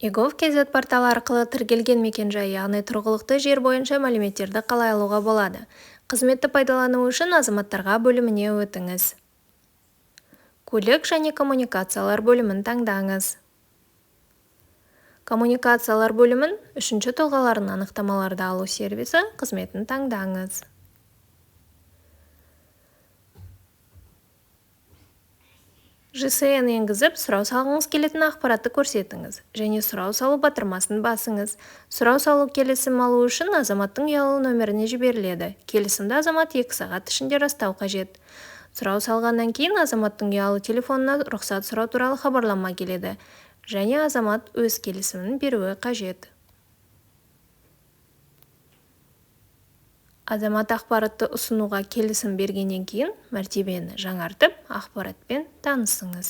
Egov. Kz порталы арқылы тіркелген мекен-жай, яғни тұрғылықты жер бойынша мәліметтерді қалай алуға болады? Қызметті пайдалану үшін Азаматтарға бөліміне өтіңіз. Көлік және коммуникациялар бөлімін таңдаңыз. Коммуникациялар бөлімін үшінші тұлғалардың анықтамаларды алу сервисі қызметін таңдаңыз. ЖСН енгізіп, сұрау салғыңыз келетін ақпаратты көрсетіңіз және Сұрау салу батырмасын басыңыз. Сұрау салу келісім алу үшін азаматтың ұялы нөміріне жіберіледі. Келісімді азамат 2 сағат ішінде растау қажет. Сұрау салғаннан кейін азаматтың ұялы телефонына рұқсат сұрау туралы хабарлама келеді және азамат өз келісімін беруі қажет. Азамат ақпаратты ұсынуға келісім бергеннен кейін мәртебені жаңартып, ақпаратпен танысыңыз.